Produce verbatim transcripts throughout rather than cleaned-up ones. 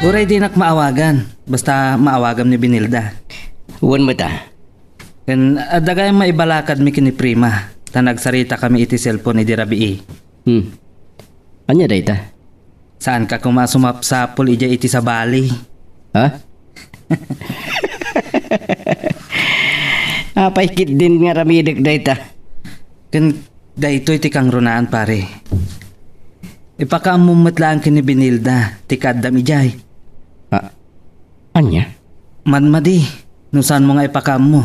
Uray dinak maawagan, basta maawagam ni Benilda. Wen met a. Ken adda gayam maibalakadmi ken ni Prima, ta nagsaritakami iti cellphone idi rabii. Hmm. Ania dayta? Saanka koma a sumapsapul idiay iti sabali. Ha? Apay ketdin nga aramidek dayta? Ken daytoy ti kangrunaan, pare. Ipakaammo met laeng ken ni Benilda ti kaaddam idiay. Ah, ania? Madmadi, no saanmo nga ipakaammo.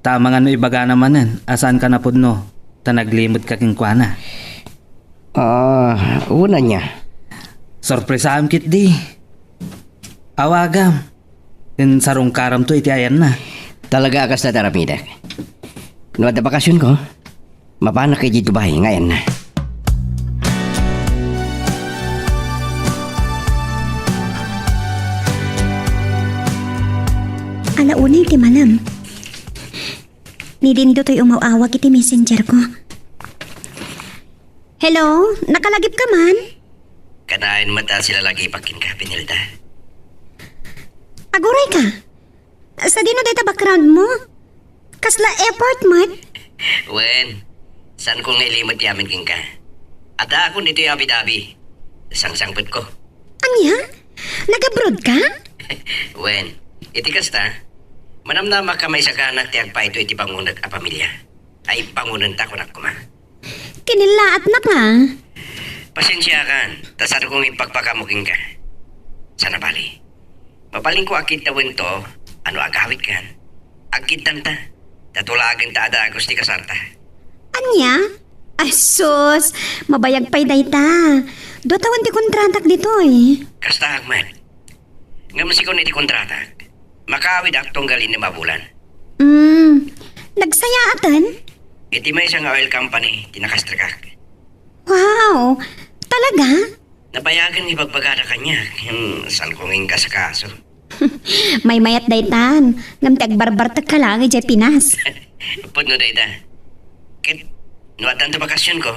Ta amangan no ibagana manen a saanka napudno, ta naglimetka kenkuana. Ah, wen ania? Sorpresaem ketdi. Awagam. Ken sarungkaramto iti ayanna. Talaga a kasta ti aramidek. No adda bakasionko, mapanak idiay Dubai nga ayanna. Ala una iti malem. Ni Dindo toy umaw-awag iti messenger ko. Hello, nakalagipka man? Kanayon met a silalagipak kenka, Benilda. Aguray ka? Sadino dayta background mo? Kasla airport met? Wen, saanko nga ilimed ti amin kenka. Addaakon ditoy Abu Dhabi. Sangsangpetko. Ania? Nag-abroad ka? Wen, iti kasta, manamnamak a maisaganak ti agpayto iti bangonek a pamilia. Ay, bangonenta, kunak koma. Kinillaatnak nga. Pasensiakan, ta saanko nga impakpakaammo kenka. Sana bali. Mabalinko a kiddawento a no agawidkan. Agkiddanta. Ta tulagenta a dagus ti kasarta. Ania? Ay, sus! Mabayag pay dayta. Dua tawen ti kontratak ditoy. Kasta, Ahmed. Ngem sika iti kontratak, makaawidakto tunggal innem a bulan. Mm, nagsayaaten? Iti maysa nga oil company ti nakastrikak. Wow! Talaga? Nabayagen nga ibagbagada kaniak, ngem saanko nga inkasakaso. Maymayat daytan, ngem ti agbarbartekka laeng idiay Pinas. Pudno dayta. Ket no addanto bakasionko,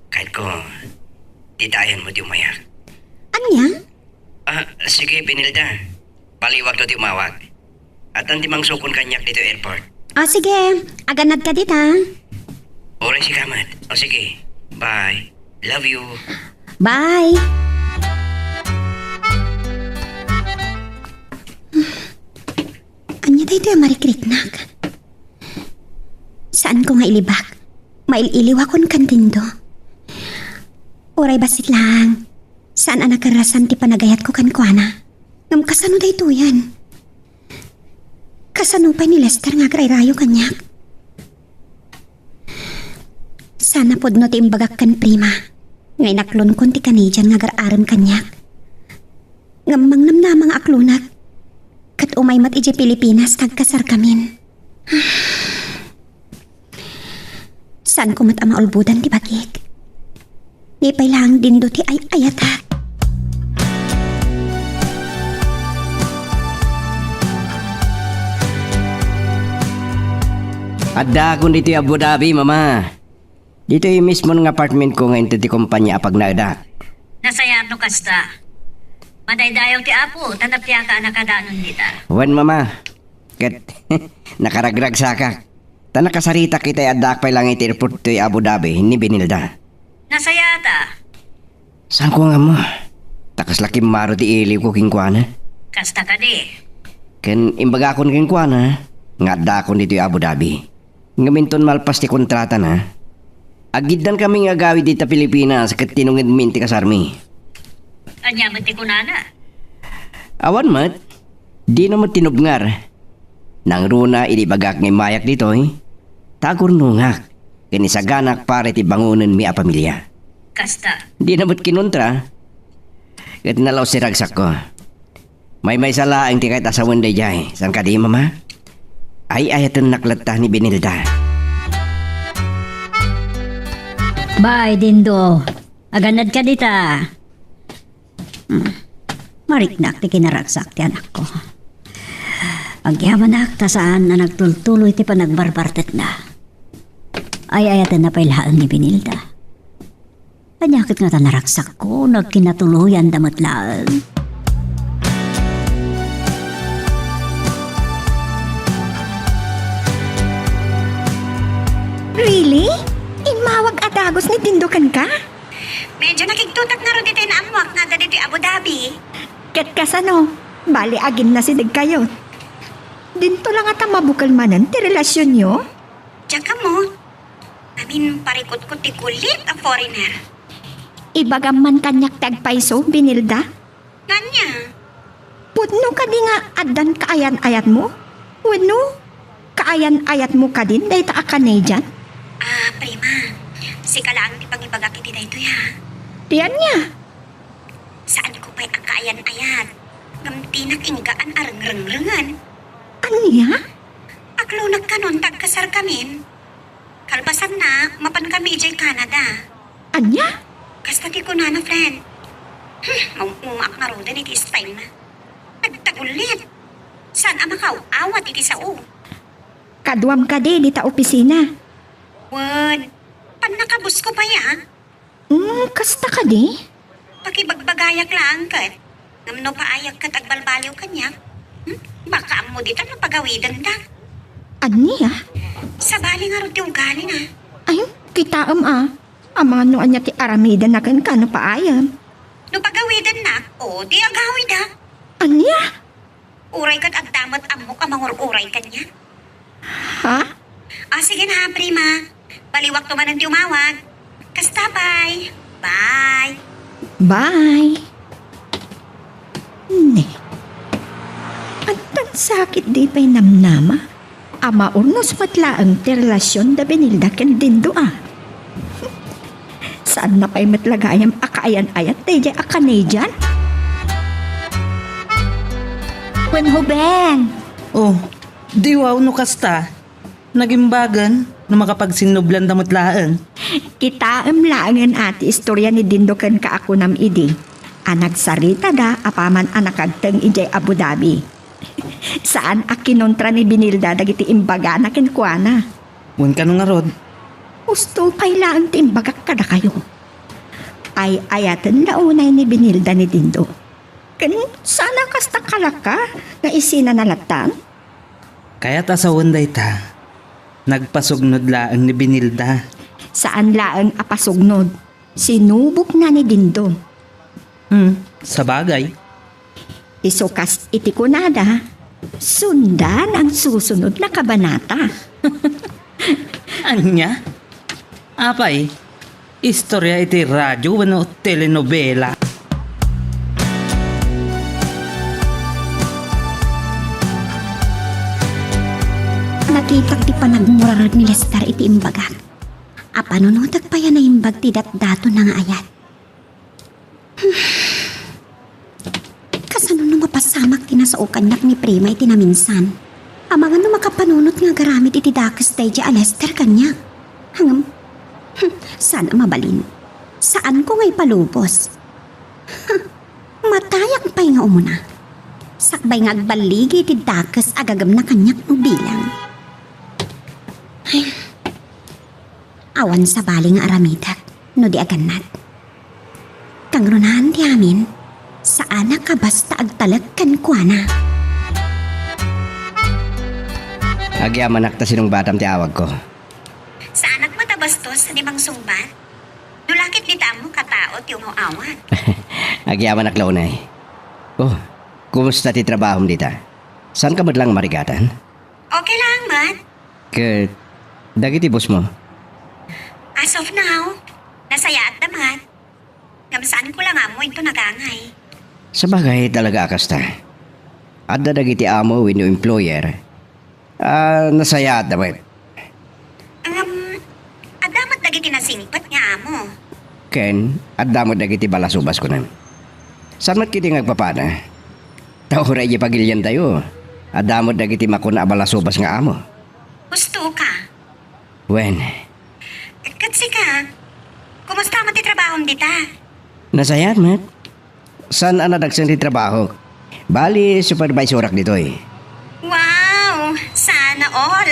kayatko, ditayenmo ti umayak. Ania? Ah, sige, Benilda. Baliwakto ti umawag. Addan ti mangsukon kaniak ditoy airport. O, sige. Agannadka dita. Uray sika met. O, sige. Bye. Love you. Bye. Ania daytoy a marikriknak? Saanko nga ilibak. Mail-iliwakon kan Dindo. Uray bassit laeng. Saan a nakarrasan ti panagayatko kenkuana. Ngem kasano daytoyen? Kasano pay ni Lester nga agrayrayo kaniak? Saan a pudno ti imbagak ken Prima nga inaklonkon ti Canadian nga agar-arem kaniak. Ngem mangnamnama nga aklonak ket umay met idiay Pilipinas ta agkasarkamin. Saanko met a maulbodan ti bagik. Ni pay laeng Dindo ti ay-ayatak. Addaakon ditoy Abu Dhabi, Mama. Ditoy mismo nga apartment ko nga inted ti kompania a pagnaedak. Nasayaat no kasta. Madaydayaw ti Apo, ta napiaka a nakadanon dita. Wen, Mama. Ket nakaragragsakak. Ta nakasaritak iti addaak pay laeng iti airport toy Abu Dhabi ni Benilda. Nasayaat a. Saanko nga ammo. Ta kasla kimmaro ti iliwko kenkuana. Kasta kadi. Ken imbagakon kenkuana nga addaakon ditoy Abu Dhabi. Ngem inton malpas ti kontratana, agiddankami nga agawid dita Pilipinas ket tinungedmin ti kasarmi. Ania met ti kunana? Awan met. Dina met tinubngar. Nangruna idi ibagak nga immayak ditoy, ta agurnongak ken isaganak para iti bangonenmi a pamilia. Kasta. Dina met kinuntra. Ket nalaus ti ragsakko. Maymaysa laeng ti kayat a sawen daydiay. Saan kadi, Mama? Ay-ayatennak latta ni Benilda. Bay, Dindo. Agannadka dita. Hmm. Mariknak ti kinaragsak ti anakko. Agyamanak ta saan a nagtultuloy ti panagbarbartekna. Ay-ayatenna pay laeng ni Benilda. Ania ket ngata naragsakko, nagkinatuloyanda met laeng. Really? Immawag a dagus ni Dindo kenka? Medyo nakigtutak ngarud ditoy naammoak nga adda ditoy Abu Dhabi. Ket kasano? Bali, aginnasidegkayo. Dinto la ngata mabukel manen ti relasionyo? Diak ammo. Amin parikutkot ti kulit a foreigner. Ibagam man kaniak ti agpayso, Benilda? Ania? Pudno kadi nga addan kaayan-ayatmo? Wenno, kaayan-ayatmo kadin dayta a Canadian? Ah, prima, sika laeng ti pangibagak iti daytoy, ha? Ti ania? Saanko pay a kaayan-ayat. Ngem dinak inggaan a rengrengrengen. Ania? Aglunak kanon ta agkasarkamin. Kalpasanna, mapankami idiay Canada. Ania? Kasta ti kunana, friend. Hmm, maum-umaak ngaruden iti style na. Nagtagullit. Saan a makaaw-awat iti sao? Kaduam kadi dita opisina? Wen, pannakabusko pay, a? Hmm, kasta kadi? Pakibagbagayak laeng ket. Ngem no paayak ket agbalbaliw kaniak, hmm? Baka ammo dita no pagawidendak. Ania? Sabali ngarud ti ugalina. Ay, kitaem a. Amangan no ania ti aramidenna kenka no paayem. No pagawidennak, o, di agawidak. Ania? Uray ket adda met ammok a mangur-uray kaniak. Ha? Ah, sige na, prima. Baliwakto manen ti umawag. Kasta pay. Bye. Bye. Ne. Addan sakit di pay namnama. A maurnos met laeng ti relasion da Benilda ken Dindo a. Saanna pay met la gayam a kaayan-ayat daydiay a Canadian? Wenno, Beng. Oh, di wow no kasta. Nagimbagen no makapagsinnublanda met laeng. Kitaem laengen a ti istorya ni Dindo ken kaakunam idi a nagsaritada apaman a nakagteng idiay Abu Dhabi. Saan a kinontra ni Benilda dagiti imbagana kenkuana. Wen kano ngarud? Husto pay laeng ti imbagak kadakayo. Ay-ayaten la unay ni Benilda ni Dindo. Ken saan a kasta kalaka nga isinana latta? Kayat a sawen dayta, nagpasugnod laeng ni Benilda. Saan laeng a pasugnod. Sinubokna ni Dindo. Hmm, sabagay. Isu kas iti kunada, sundan ang susunod na kabanata. Ania? Apay, istorya iti radio wenno telenovela? Nakitak ti panagmurarag ni Lester iti imbagak. Apanunotek pay a naimbag ti datdatonna nga ayat. Kasano no mapasamak ti nasao kaniak ni Prima iti naminsan? Amangan no makapanunot nga agaramid iti dakes daydiay a Lester kaniak. Ngem, hmm, saan a mabalin. Saanko nga ipalubos. Huh, matayak pay nga umuna. Sakbay nga agballigi iti dakes a gagemna kaniak no bilang. Ay. Awan sabali nga aramidek no di agannad. Kangrunaan ti amin, saanak a basta agtalek kenkuana. Agyamanak ta sinungbatam ti awagko. Saanak met a bastos a di mangsungbat. No la ket dita ammok a tao ti umaw-awat. Agyamanak la unay. Oh, kumusta ti trabahom dita? Saanka met laeng marigatan? Okay lang, Mat. Ket dagiti boss mo? As of now, nasayaat da, Mat. Ngem saanko la nga ammo inton agangay. Sabagay, talaga a kasta. Adda dagiti amo wenno employer a nasayaat da met. Ngem, adda met dagiti nasingpet nga amo. Ken adda met dagiti balasubas, kunam. Saan met ketdi nga agpapada? Ta uray idiay pagiliantayo, adda met dagiti makuna a balasubas nga amo. Husto ka. Wen. Ket sika, kumusta met ti trabahom dita? Nasayaat met. Saan a nadagsen ti trabahok. Bali, supervisorak ditoy. Wow! Sana all!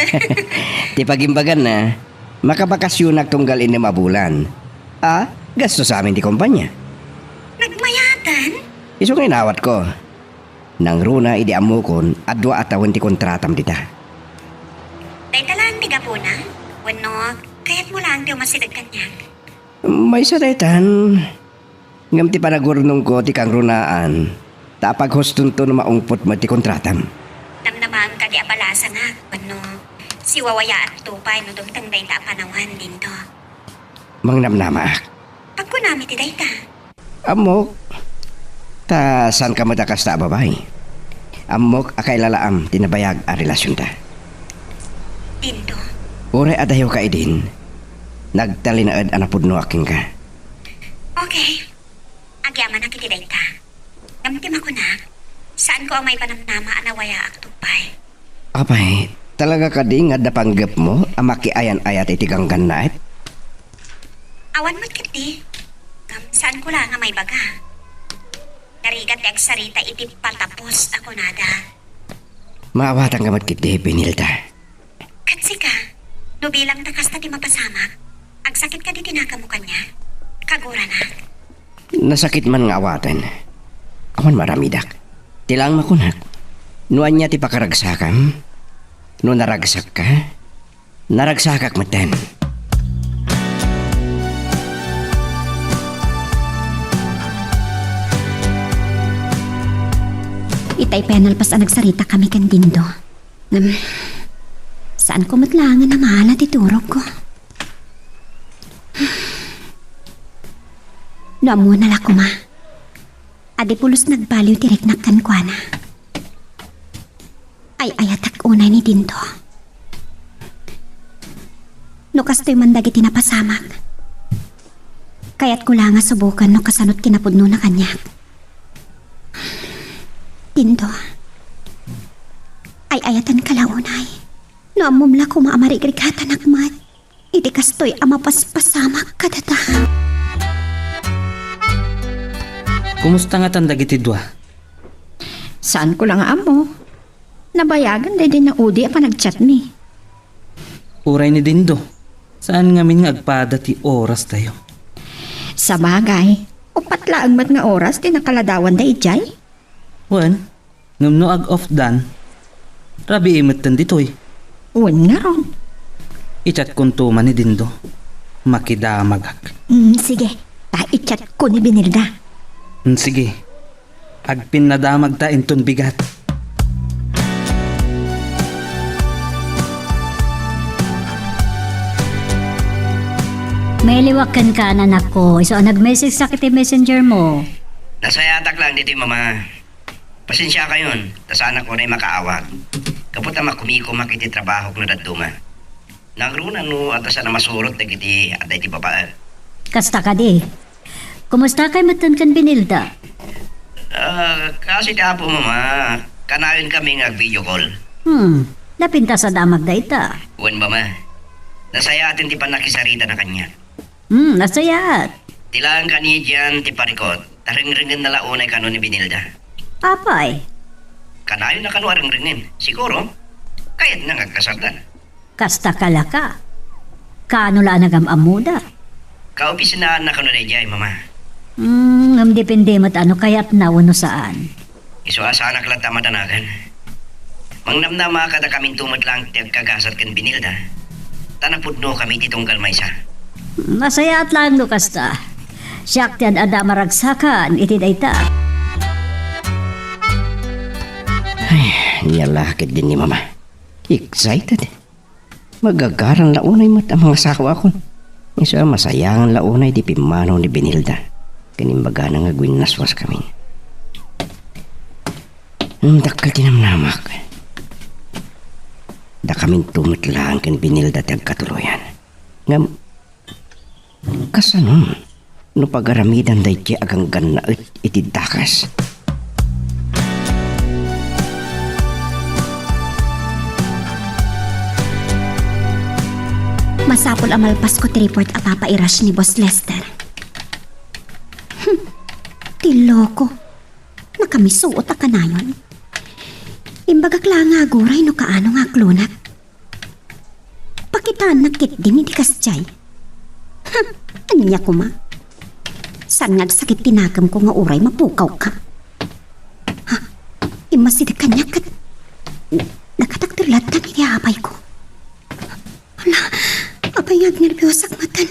Ti pagimbaganna, makabakasionak tunggal innem a bulan. A, gastosamin ti kompanya. Nagmayaten? Isu nga inawatko. Nangruna idi ammokon a dua a tawen ti kontratam dita. Dayta laeng ti gapuna? Wenno, Ti umasideg kaniak. Maysa daytan. Ngem ti panagurnongko ti kangrunaan, ta apaghustonto no maungpot met ti kontratam. Namnamaem kadi a balasangak wenno siwawayaakto pay no dumteng dayta a panawan, Dindo? Mangnamnamaak. Pagkunam iti dayta. Ammok. Ta saanka met a kasta a babai. Ammok a kailalaam ti nabayag a relasionta. Dindo? Uray adayoka idin, nagtalinaed a napudnoak kenka. Okay. Agyamanak iti dayta. Ngem ti makunak, saanko a maipanamnama a nawayaakto pay. Apay, talaga kadi nga adda panggepmo a makiayan-ayat iti ganggannaet? Awan met ketdi. Ngem saanko la nga maibaga. Narigat ti agsarita iti patapos a kunada. Maawatanka met ketdi, Benilda. Ket sika, no bilang ta kasta ti mapasamak, agsakit kadi ti nakemmo kaniak? Kaguranak. Nasakit man nga awaten. Awan maaramidak. Ti laeng makunak, no ania ti pakaragsakam, no naragsakka, naragsakak metten. Itay pay a nalpas a nagsaritakami ken Dindo. Ngem, saanko met laeng a namala ti turogko. No ammona la koma, a di pulos nagbaliw ti riknak kenkuana. Ay-ayatak unay ni Dindo. No kastoy man dagiti napasamak, kayatko la nga suboken no kasano ti kinapudnona kaniak. Dindo, ay-ayatenka la unay. No ammom la koma a marigrigatanak met iti kastoy a mapaspasamak kadata. Kumusta ngatan dagiti dua? Saanko la nga ammo. Nabayagan daydi naudi a panagchatmi. Uray ni Dindo, saan ngamin nga agpada ti orastayo. Sabagay, uppat laeng met nga oras ti nakaladawanda idiay. Wen, ngem no ag-off dan, rabii metten ditoy. Wen ngarud. I-chatkonto man ni Dindo. Makidamagak. Mm, sige. Ta i-chatko ni Benilda. Mm, sige. Agpinnadamagta inton bigat. Mailiwak kenka, anakko. Isu a nag-message-ak iti messenger mo. Nasayatak laeng ditoy, Mama. Pasensiakayon, ta saanak unay makaawat. Gapu ta makumikomak iti trabahok no dadduma. Nangruna no adda saan a masurot dagiti adda iti babai. Kasta kadi. Kumustakay metten ken Benilda? Ah, kaasi ti Apo, Mama. Kanayonkami nga ag-video call. Hmm, napintas a damag dayta. Wen, Mama. Nasayaaten ti pannakisaritana kaniak. Hmm, nasayaat. Ti laeng kanidian ti parikut, ta rengrengenna la unay kano ni Benilda. Apay? Kanayon a kano a rengrengen. Siguro, kayatna nga agkasardan. Kasta ka la ka. Kaano la a nagam-ammoda? Kaopisinaanna kano daydiay, Mama. Hmm, ngem depende met no kayatna wenno saan. Isu a saanak latta a madanagan. Mangnamnama kadakaminto met laeng ti agkagasat ken Benilda. Ta napudnokami iti tunggal maysa. Nasayaat laeng no kasta. Siak ti ad-adda a maragsakan iti dayta. Ay, nia la ketdin ni Mama. Excited. Magagaran la unay met a mangasawakon. Isu a masayangan la unay ti pimmanaw ni Benilda. Ken imbagana nga agwinnaswaskami. Hmm, dakkel ti namnamak. Dakaminto met laeng ken Benilda ti agkatuloyan. Ngem, kasano no pagaramidan daydiay a ganggannaet iti dakes? Masapul a malpasko ti report a papairas ni Boss Lester. Hmm, ti loko. Nakamisuot a kanayon. Imbagak la nga aguray no kaano nga aklonak. Pakitaannak ketdin iti kasdiay. Hm, ania koma? Saan nga agsakit ti nakemko nga uray mapukawka? Ha? Immasideg kaniak ket nakatakder latta iti apayko. Hala, apay nga Nerbiyosak metten.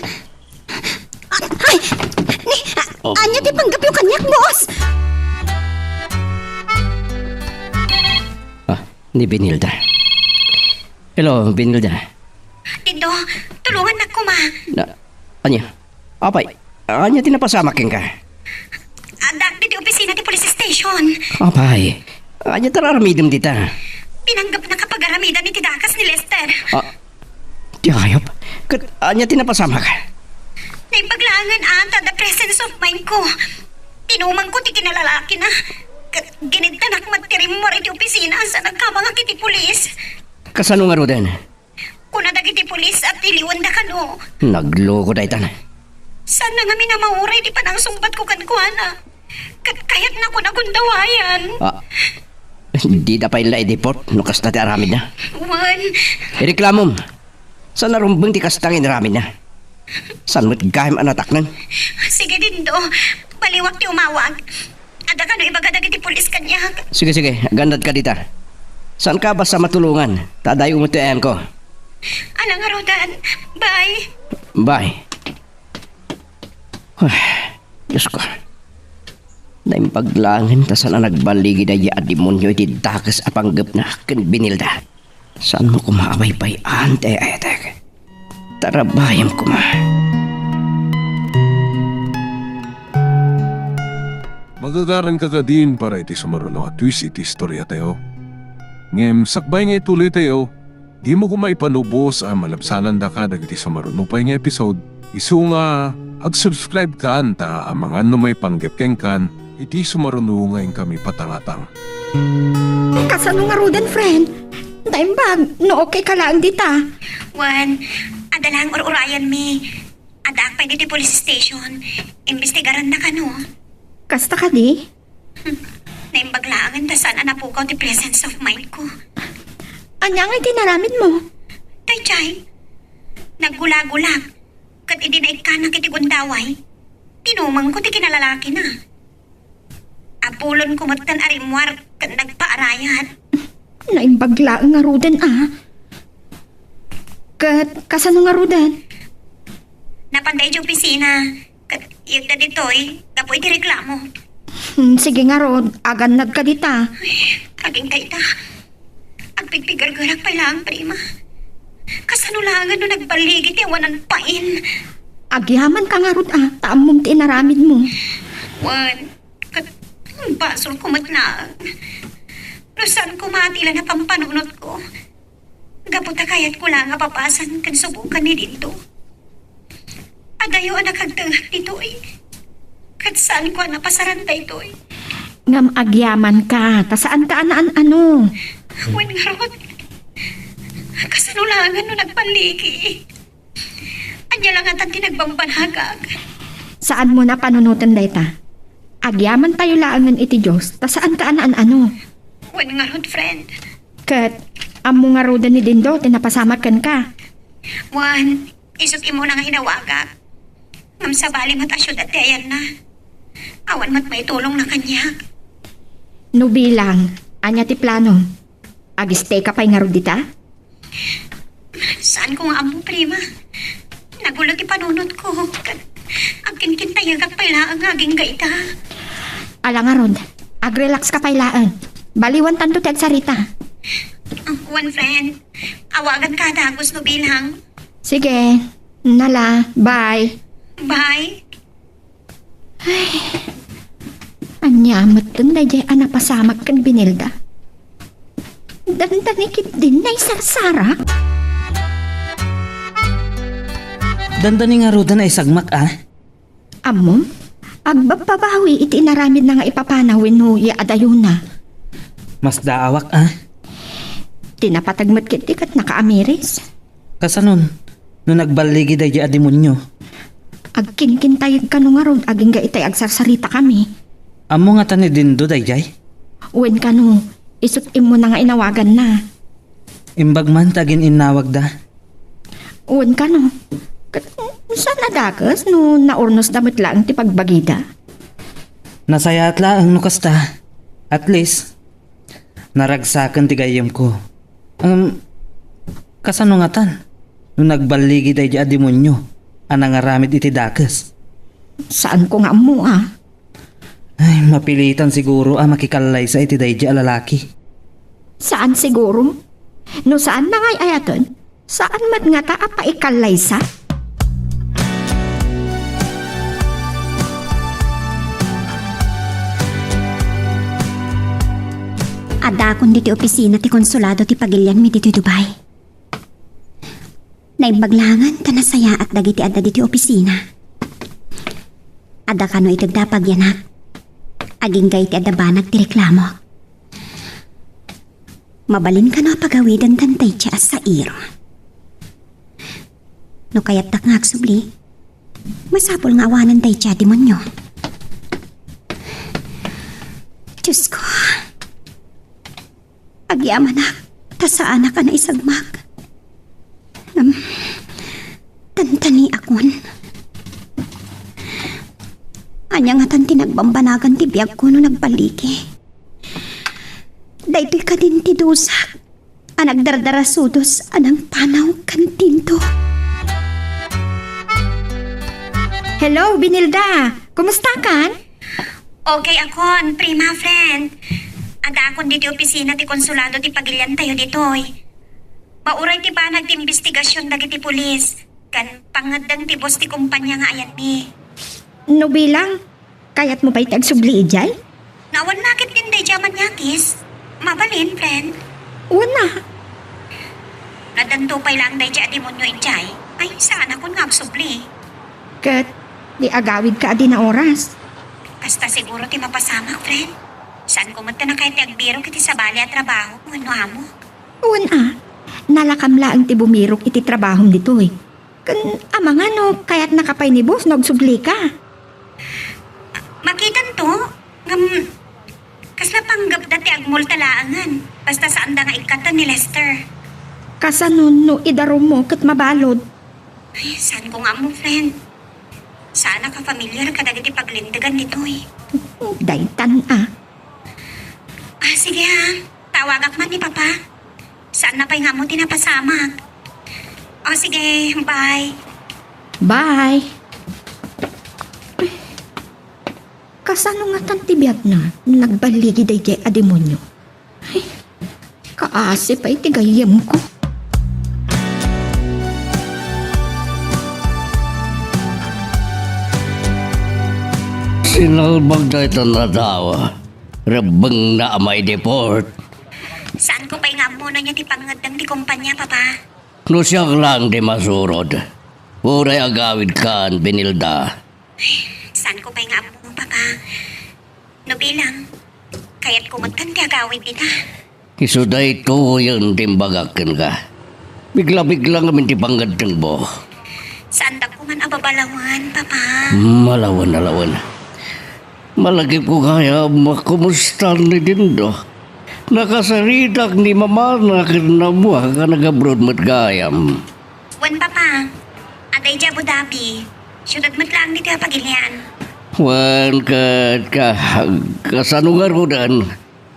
Ay! Ni, a-, Oh. Ania ti panggepyo kaniak, boss? Ah, ni Benilda. Hello, Benilda. Dindo, tulongannak koma. Na, ania? Apay, ania ti napasamak kenka? Addaak ditoy opisina ti police station. Apay, ania ti ar-aramidem dita? Pinanggepnak a pagaramidan iti dakes ni Lester. Ah, ti ayab. Ket ania ti napasamak? Naimbag laengen a, ta the presence of mind ko. Tinumangko ti kinalalakina. Ket ginidtanak met ti rimmuar iti opisina, sa nagkabangak iti pulis. Kasano ngaruden? Kuna dagiti pulis a tiliwenda kano. Nagloko daytan. Saan na ngamin a mauray ti panangsungbatko kenkuana. Ket kayatnakon a gundawayan. Ah, dida pay la i-deport no kasta ti aramidna. Wen. Ireklamom. Saan a rumbeng ti kasta nga inaramidna. Saan met gayam a natakneng? Sige, Dindo. Baliwak ti umawag. Adda kano ibaga dagiti pulis kaniak? Sige, sige. Agannadka dita. Saanka basta matulongan. Ta adayo met ti ayamko. Ala ngaruden. Bye. Bye. Ay, Diosko. Naimbag laengen ta saan a nagballigi daydi a demonio iti dakes a panggepna ken Benilda. Saanmo koma a paypay-an ti ay-ayatek. Tarabayem koma. Magagaranka kadin para iti sumaruno a twist iti istoriatayo. Ngem sakbay nga ituloytayo, dimo koma ipanubos a malabsanandaka dagiti sumaruno pay nga episode. Isu nga ag-subscribe kan ta amangan no maipanggep kenkan iti sumaruno nga inkami patangatang. Kasano ngaruden, friend? Naimbag no okay ka laeng dita. Wen, adda laeng ur-urayanmi. Addaak pay ditoy police station. Imbestigarannak kano. Kasta kadi? Hmm. Naimbag laengen ta saan a napukaw ti presence of mind ko. Ania ngay ti inaramidmo? Daydiay. Naggulagulak. Ket idi naikkanak iti gundaway, tinumangko ti kinalalakina. Apulonko metten a rimmuar ket nagpaarayat. Naimbag laeng ngaruden a. Ket kasano ngaruden? Napanda idiay opisina ket iyegda ditoy gapu iti reklamo. Hmm, sige ngarud, agannadka dita. Ay, agingga ita. Agpigpigergerak pay laeng, Prima. Kasano laengen no nagballigi ti awanan pain? Agyamanka ngarud a, ta ammom ti inaramidmo. Wen, ket basolko met laeng. No saan koma ti la napampanunotko. Gapu ta kayatko laeng a papasan ken subokan ni Dindo. Adayo a nakagtengek ditoy. Ket saanko a napasaran daytoy. Ngem agyamanka, ta saanka a naan-ano. Wen ngarud, kasano laengen no nagballigi? Ania la ngatan ti nagbambanagak? Saanmo a panunoten dayta. Agyamantayo laengen iti Dios, ta saanka a naan-ano. Wen ngarud, friend. Ket, ammo ngaruden ni Dindo ti napasamak kenka. Wen, isut' immuna nga inawagak. Ngem sabali met a siudad ti ayanna. Awan met maitulongna kaniak. No bilang, ania ti plano? Agistayka pay ngarud dita? Saanko nga ammo, Prima. Nagulo ti panunotko. Agkinkintayegak pay laeng nga agingga ita. Ala ngarud, agrelaxka pay laeng. Baliwantanto ti agsarita. Ah, wen, friend. Awaganka dagus no bilang. Sige, nala, bye. Bye. Ay, ania metten daydiay a napasamak ken Benilda? Dandani ketdin naisarsara? Dandani ngaruden a isagmak a? Ammom, agbabbabawi iti inaramidna nga ipapanaw wenno ya adayona. Masdaawak a? Ti napateg met ketdi ket nakaamiris. Kasanon, no nagballigi daydiay a demonio? Agkinkintayeg kano ngarud agingga itay agsarsaritakami. Ammo ngata ni Dindo daydiay? Wen kano, isut' immuna nga inawaganna. Imbag man ta agin-innawagda. Wen kano, ket saan a dakes no naurnosda met laeng ti pagbagida? Nasayaat laeng no kasta. At least, naragsaken ti gayyemko. Ngem, kasano ngatan? no nagballigi daydi a demonio a nangaramid iti dakes. Saanko nga ammo, a. Ay, mapilitan siguro a makikallaysa iti daydi a lalaki. Saan siguro? No saan nga ay-ayaten, saan met ngata a paikallaysa? Addaakon ditoy opisina ti konsulado ti pagilianmi ditoy Dubai. Naimbag laengen ta nasayaat dagiti adda ditoy opisina. Adda kano itedda a pagyanak. Agingga iti adda banag ti reklamo. Mabalin kano a pagawiden daydiay a sair. No kayatdak nga agsubli, masapul nga awanen daydiay a demonio. Diyos ko, agyamanak, ta saanak a naisagmak. Ngem, tantaniakon. Ania ngatan ti nagbambanagan ti biagko no nagballigi? Daytoy kadin ti dusak a nagdardarasudos a nangpanaw ken tinto. Hello, Binilda! Kumusta kan? Okay akon, prima, friend. Addaakon ditoy opisina ti konsulado ti pagiliantayo ditoy. Mauray ti banag ti imbestigasion dagiti pulis, ken pangngeddeng ti boss ti kompania nga ayanmi. No bilang, kayatmo pay ti agsubli idiay? No awan nakit din daydiay a manyakis, mabalin, friend. Wen a. No addanto pay laeng daydiay a demonio idiay, ay, saanakon nga agsubli. Ket, di agawidka a dina oras. Kasta siguro ti mapasamak, friend. Saanko met a kayat ti agbirok iti sabali a trabaho wenno amo. Wen a, nalakam laeng ti bumirok iti trabahom ditoy. Ken amangan no kayatnaka pay ni boss no agsublika. Makitanto, ngem kasla panggepda ti agmulta laengen, basta saanda nga ikkatan ni Lester. Kasano no idarummo ket mabalud? Ay, saanko nga ammo, friend. Saanak a familiar kadagiti paglintegan ditoy. Daytan a. Ah, sige ha. Tawagak man ni Papa. Saanna pay nga ammo ti napasamak. O sige, bye. Bye. Kasano ngatan ti biagna no nagballigi daydiay a demonio? Ay, kaasi pay ti gayyemko. Sinalbag daytan a tao. Rebbengna a maideport. Saanko pay nga ammo no ania ti pangngeddeng ti kompania, Papa. No siak laeng ti masurod, uray agawidkan, Benilda. Saanko pay nga ammo, Papa. No bilang, kayatko met ti agawid dita. Isu daytoyen ti imbagak kenka. Bigla-bigla ngamin ti pangngeddengmo. Saandak koma a babalawen, Papa. Malawen, alawen. Malagipko gayam, kumusta ni Dindo? Nakasaritak ni mamana ken ni ammoak a nag-abroad met gayam. Wen, Papa. Adda idiay Abu Dhabi. Siudad met laeng ditoy a pagilian. Wen, ket ka-, kasano ngaruden?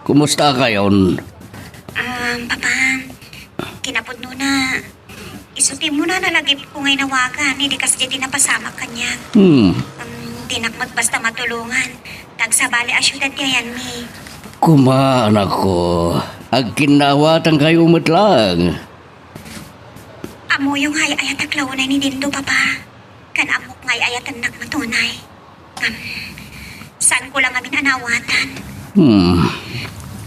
Kumusta kayon? Ah, Papa, kinapudnona, isu ti umuna a lagipko nga inawagan, idi kasdiay ti napasamak kaniak. Hmm. Um, dinak met basta matulongan. Ta agsabali a siudad ti ayanmi. Koma, anakko, agkinnaawatankayo met laeng. Ammoyo nga ay-ayatak la unay ni Dindo, Papa. Ken ammok nga ay-ayatennak met unay. Ngem, saanko la ngamin a naawatan. Hmm.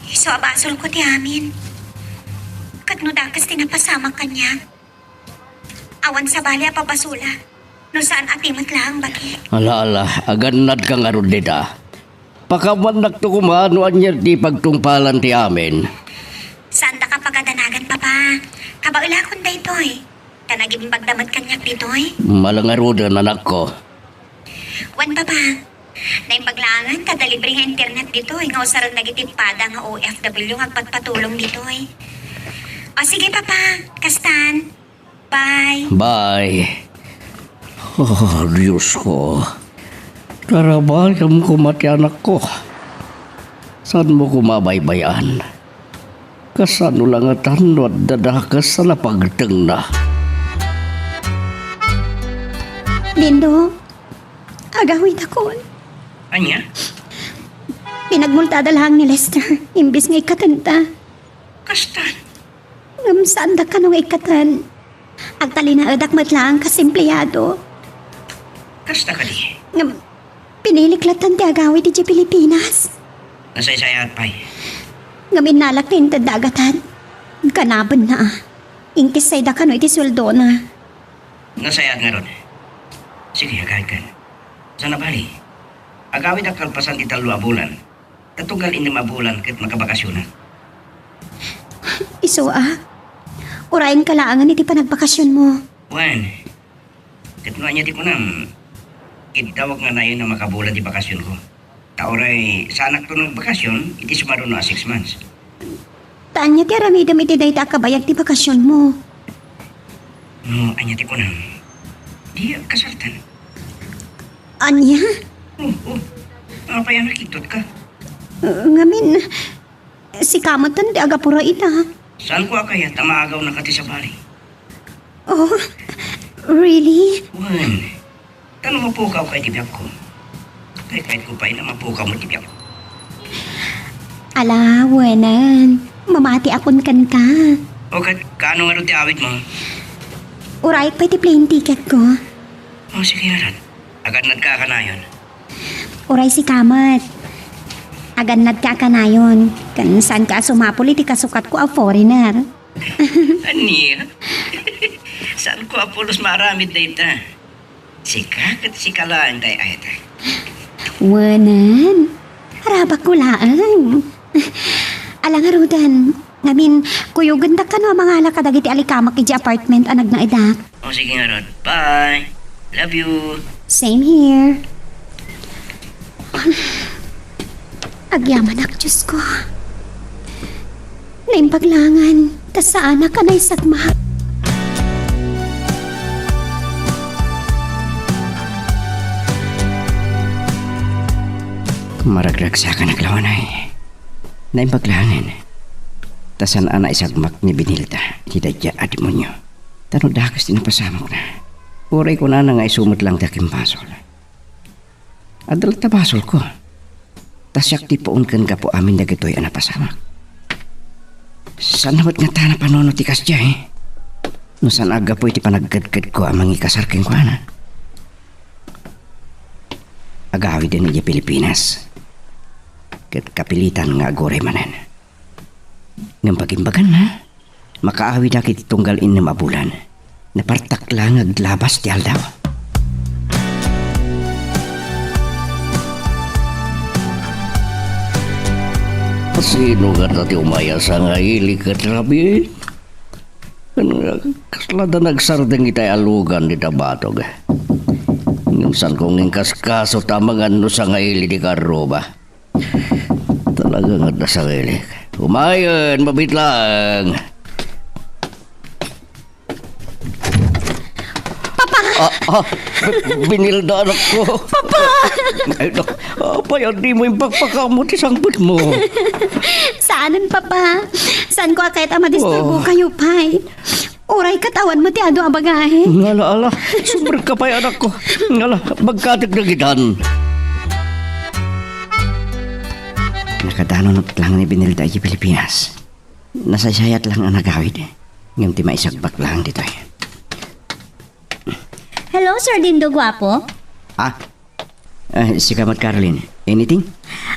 Isu a basolko ti amin. Ket no dakes ti napasamak kaniak, awan sabali a pabasola no saan a ti met laeng bagi. Ala, ala, agannadka ngarud dita. Pakaamannakto koma no ania ti pagtungpalan ti amin. Saandaka pagadanagan, Papa. Kabaelakon daytoy. Ta nagimbagda met kaniak ditoy. Ala ngaruden, anakko. Wen, Papa. Naimbag laengen ta adda libre nga internet ditoy nga usaren dagiti pada nga O F W nga agpatpatulong ditoy. O sige, Papa. Kastan. Bye. Bye. Oh, Diyos ko. Tarabayam koma ti anakko. Saanmo koma baybay-an? Kasano la ngatan no adda dakes a napagtengna? Dindo, agawidakon. Ania? Pinagmultada laeng ni Lester, imbes nga ikkatenta. Kasta? Ngem saandak kano nga ikkaten. Agtalinaedak met laeng kas empleado. Kasta kadi? Ngem pinilik latta ti agawid idiay Pilipinas. Nasaysayaat pay. Ngem innalak ti intedda a gatad. Ganabenna a. Inkissayda kano iti sueldona. Nasayaat ngarud. Sige, agayken. Saan a bali? Agawidak kalpasan ti tallo a bulan. Ta tunggal innem a bulan ket makabakasionak. Isu a? Urayenka laengen iti panagbakasionmo. Wen, ket no ania ti kunam, iddawak nga nayon a makabulan ti bakasionko. Ta uray saanakto nagbakasion iti sumaruno a six months. Ta ania ti aramidem iti dayta a kabayag ti bakasionmo? No ania ti kunam, di agkasaltan. Ania? Oo, oo. Apay a nakidtotka? Uh, ngamin, sika metten ti agapura ita. Saanko a kayat a maagawnaka ti sabali? Oh, really? Wen, ta no mapukawka iti biagko, kaykayatko pay a mapukawmo ti biagko. Ala, wenen. Mamatiakon kenka. O ket, kaano ngarud ti awitmo? Urayek pay ti plane ticketko. O, sige ngarud. Agannadka a kanayon. Uray sika met. Agannadka a kanayon. Ken saanka a sumapul iti kasukatko a foreigner. Ania? Saanko a pulos maaramid dayta. Sika ket sika laeng ti ay-ayatek. Wenen. Arabakko laeng. Ala ngaruden. Ngamin, kuyogendak kano a mangala kadagiti alikamak idiay apartment a nagnaedak. O, sige ngarud. Bye. Love you. Same here. Agyamanak, Diosko. Naimbag laengen, ta saanak a naisagmak. Maragragsakanak laeng, ay. Naimbag laengen, ta saan a naisagmak ni Benilda iti daydiay a demonio. Ta no dakes ti napasamokna, uray kunana nga isu met laeng ti akimbasol. Adda latta basolko. Ta siak ti puon ken gapu amin dagitoy a napasamak. Saan met ngata a napanuno ti kasdiay? No saan a gapu iti panagkedkedko a mangikasar kenkuana. Agawiden idiay Pilipinas. Ket kapilitan nga aguray manen. Ngem pagimbaganna, makaawidak iti tunggal innem a bulan. Napartak laeng nga aglabas ti aldaw. Sino ngata ti umay a sangaili ket rabii? Ken kasla da nagsardeng itay a lugan dita batog. Ngem saanko nga inkaskaso ta amangan no sangaili ti karruba. Talaga nga dasarilik. Umayen, mabit laeng. Papa! Ah, ah, Benilda, anakko. Papa! Ay, nak-, apay a dimo impakpakaammo ti sangpetmo? Saanen, Papa. Saanko a kayat a madisturbo kayo pay. Uray ket awan met ti adu a babaen. Ngala, ala, sumrekka pay, anakko. Ngala, bagkatek dagitan. Nakadanonot laeng ni Benilda idiay Pilipinas. Nasaysayat laeng a nagawid. Ngem ti maisagbak laeng ditoy. Hello, Sir Dindo Guapo? Ah, Ah, sika met, Caroline. Anything?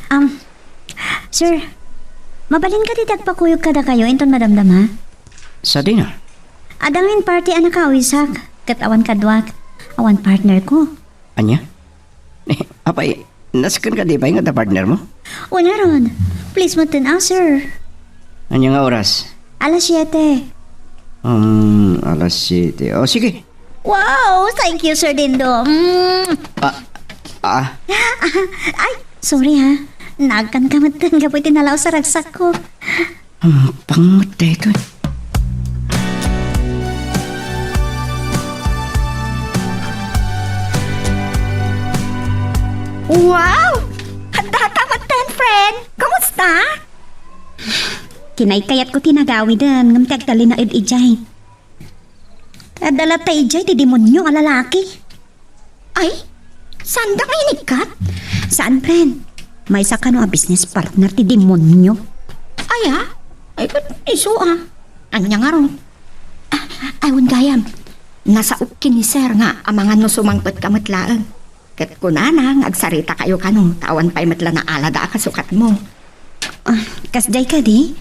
Um, sir, mabalin kadi ti agpakuyog kadakayo inton madamdama? Sadino? Adda ngamin party a nakaawisak, ket awan kaduak, awan partner ko. Ania? Apay, nasken kadi pay nga adda partner mo? Wen ngarud. Please, metten a, sir. Ania nga oras? Alas siete. Um, alas siete. O, sige. Wow! Thank you, Sir Dindo. Mm. Ah, ah. Ay, sorry ha. Naagkanka metten gapu iti nalaus a ragsakko. Ampang met daytoy. Wow! Haddata metten, friend! Kumusta? Kinaykayatko ti nagawiden, ngem ti agtalinaed idiay. Adda latta idiay ti demonio a lalaki. Ay, saan da nga inikkat? Saan, friend? Maysa kano a business partner ti demonyo? Ay, ah? Ay, ket isu, ah. Ania ngarud? Ah, awan gayam. Nasaok ken ni Sir nga amangan no sumangpet ka met laeng. Ket kunana nga agsarita kayo kano, ta awan pay met la naalada a kasukatmo. Ah, kasdiay kadi?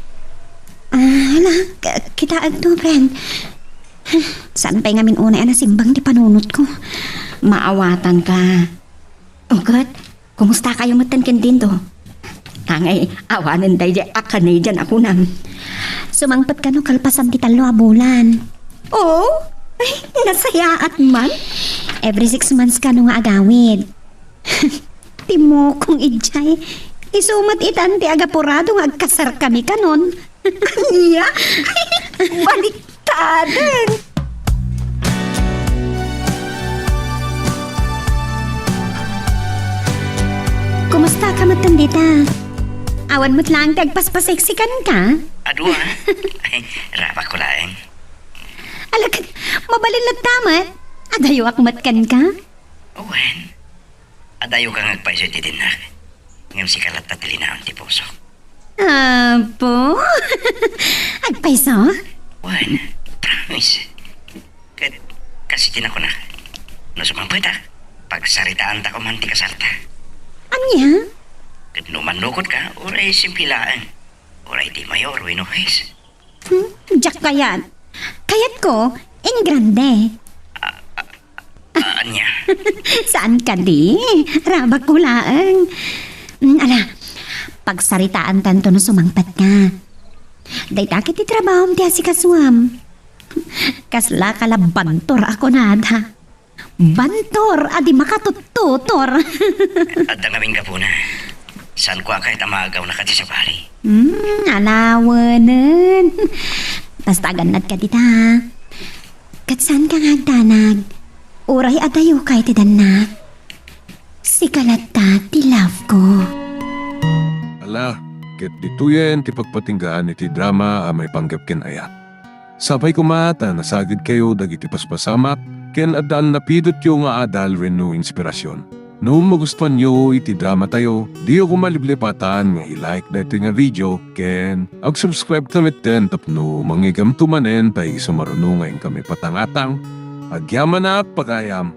Ah, hala, k-, kitaek to, friend. Saan pay ngamin unay a nasimbang ti panunotko? Maawatan ka. O ket, kumusta kayo metten ken Dindo? Angay, awanen daydi a Canadian a kunam. Sumangpet kano kalpasan ti tallo a bulan. Oh? Ay, nasayaat man. Every six months kano nga agawid. Timokong idiay. Isu met itan ti agapurado nga agkasar kami kanon. Ania? Baliktaden. Kumusta ka met dita? Awan met laeng ti agpaspaseksikan ka? Adu, ah. Ay, rabak ko laeng. Ala ket, mabalin latta met. Adayo ak met kenka? Wen. Adayo ka nga agpayso iti dinnak. Ngem sika latta ti linaon ti pusok. Apo? Agpayso? Wen, promise. Ket kas iti nakunak, no sumangpetak, pagsaritaanta koma ti kasarta. Ania? Ket no mannukotka, uray simple laeng. Uray ti mayor wenno huwes. Hmm? Diak kayat. Kayatko, in grande. Ah, ania? Saan kadi? Rabak ko laeng. Mm, ala, pagsaritaantanto no sumangpet ka. Dayta ket ti trabahom ti asikasuam. Kasla ka la bantor a kunada. Bantor a di makatuttutor. Adda ngamin gapuna. Saan ko a kayat a maagaw na kadi sabali? Hmm, alawenen. Basta agannad ka dita. Ket saan ka nga agdanag? Uray adayo kay ti dannak. Sika latta ti love ko. Ala, ket ditoyen ti pagpatinggaan iti drama a maipanggep ken ayat. Sapay koma ta nasagidkayo dagiti paspasamak ken adda a napidotyo nga adal wenno inspirasyon. No magustuanyo iti dramatayo, diyo koma liplipatan nga i-like daytoy nga video ken ag-subscribe ta metten tapno mangigamto manen ta isu maruno nga inkami patangatang. Agyamanak, pagayam!